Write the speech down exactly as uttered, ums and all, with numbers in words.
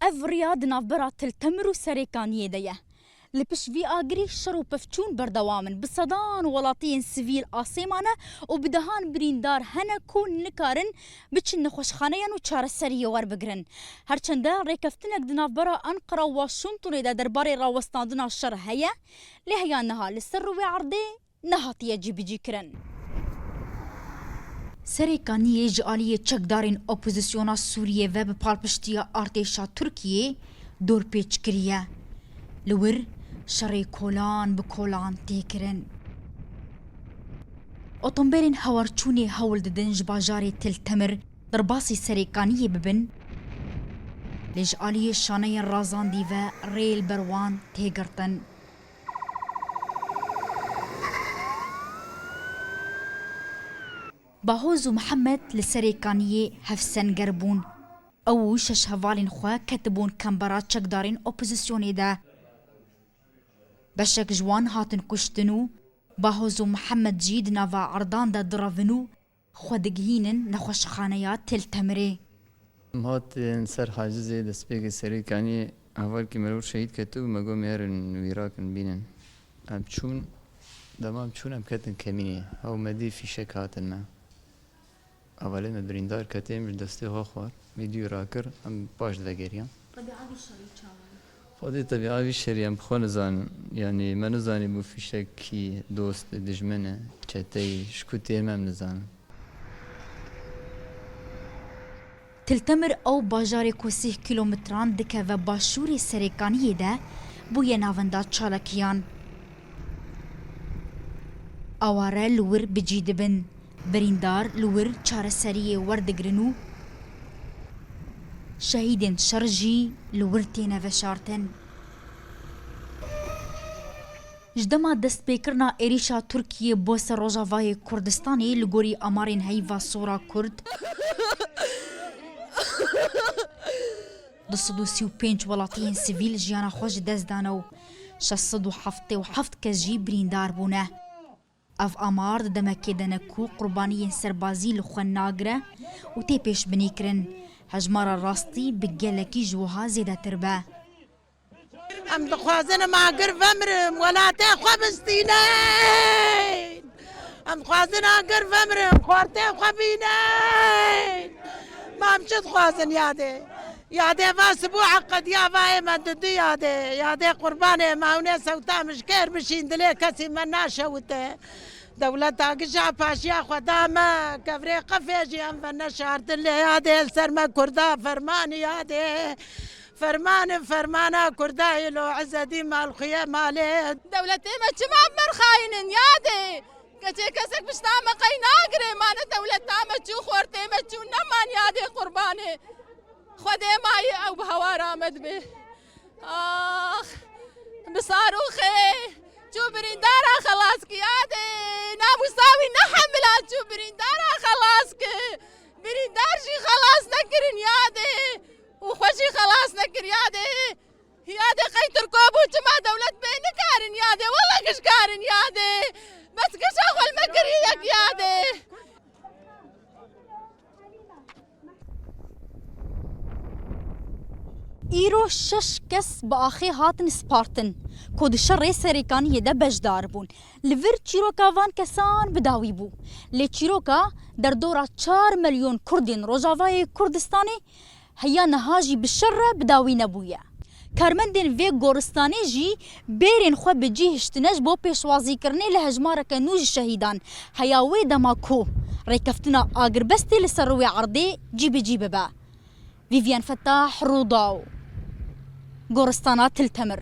Ev riya di navbera Til Temir û Serêkaniyê de ye. Li pişt vî agirî şer û pevçûn berdewam in. Bi sedan welatiyên sivîl asê mane û bi dehan birîndar hene ku nikarin biçin nexweşxaneyan û çareseriyê werbigirin. Her çende rêkeftinek di navbera Enqera û Washingtonê de derbarê rawestandina şer heye, lê heya niha li ser rûyê erdê nehatiye cîbicîkirin. Serêkaniyê ji aliyê çekdarên opozisyona Sûriyê ve bi palpiştiya artêşa Tirkiyê dorpêç kiriye. Li wir şerê kolan bi kolan tê kirin. Otombêlên hewarçûnê hewl didin ji bajarê Til Temir derbasî Serêkaniyê bibin, lê ji aliyê şaneyên razandî ve rê li ber wan tê girtin. Bahoz û Mihemed li Serêkaniyê hevsenger bûn. Ew û şeş hevalên xwe ketibûn kembera çekdarên opozisyonê de. Beşek ji wan hatin kuştin û Bahoz û Mihemed jî di nava erdan de direvin û xwe digihînin nexweşxaneya Til Temirê. Em hatin ser hacizê destpêkê Serêkaniyê, hevalkî me li wir şehîd ketibû, me got, "Em ê herin wî rakin bînin." Em çûn, dema em çûn, em ketin kemînê. Ew me dî fîşek hatin me. Hevalê me birîndar ketê, em ji destê xwe xwar. Vîdyoyê rakir, em paş vegeriyan. Qedê avî şerî çawa ye? Xwedê tevî avî şerî em bi xwe nizanin. Yanî me nizanî bû fîşek kî dost, dijmin e, çeteyî, ji ku tê me em nizanin. Til Temir ew bajarê ku sîh kîlometran dikeve başûrê Serêkaniyê de bûye navenda çalakiyan. Aware li wir bi cî dibin. Birîndar li wir çareseriyê werdigrin û şehîdên şer jî li wir têne veşartin. Ji dema destpêkirina êrîşa Tirkiyê bo ser Rojavayê Kurdistanê, li gorî amarên Heyva Sor a Kurd, du sed û sî û pênc welatiyên sivîl jiyana xwe ji dest dane û şeş sed û heftê û heft kes jî birîndar bûne. Ev amar di demekê de ne ku qurbaniyên serbazî li xwe nagire û tê pêşbinîkirin. Hejmara rastî bi gelekî ji wiha zêdetir be. Em dixwazin em agir vemirin, welatê xwe bistînin. Em dixwazin agir vemirin, xortê xwe bînin. Ma em çi dixwazin yadê? Yadê va sibû eqediya va ê me dudu yadê. Yadê qurbanê me hûnê sewta min ji kêr bişîn dilê kesî me naşewite. Dewleta gija paşiya xwe da me, kevrê qefê jî em ve neşartin lê yadê li ser me kurda fermanî yadê. Fermanin fermana kurda îlo ezedî mal xuye malê. Dewletê me çima bi me xayînin yadê? Keçê kesek pişta me qey nagirê, ma ne dewleta me çû, xortê me çû, neman yadê qurbanê. Xwedê mayî ew bi hewara me dibe. Ax, bi sarûxê çû birîndara xelas ki yadê. Namûsa wî nehemila çû birîndara xelas ki. Birîndar jî xelas nekirin yadê. Û xwe jî xelas nekir yadê. Yadê qey Tirko bû, çima dewlet bê nikarin yadê, wele giş karin yadê. Bes gişa xwe li me kiriye yek yadê. Îro şeş kes bi axê hatin spartin, ku di şerê Serêkaniyê de beşdar bûn. Li vir çîroka van kesan bi dawî bû. Lê çîroka derdora çar milyon Kurdên Rojavayê Kurdistanê heya niha jî bi şer re bi dawî nebûye. Karmendên vê goristanê jî bêrên xwe bi cî hiştine ji bo pêşwazîkirinê li hejmareke nû ji şehîdan, heya wê dema ku rêkeftina agirbestê li ser rûyê erdê cîbicî bibe. Vîvyen Fetah, Rûdaw, Goristana Til Temir.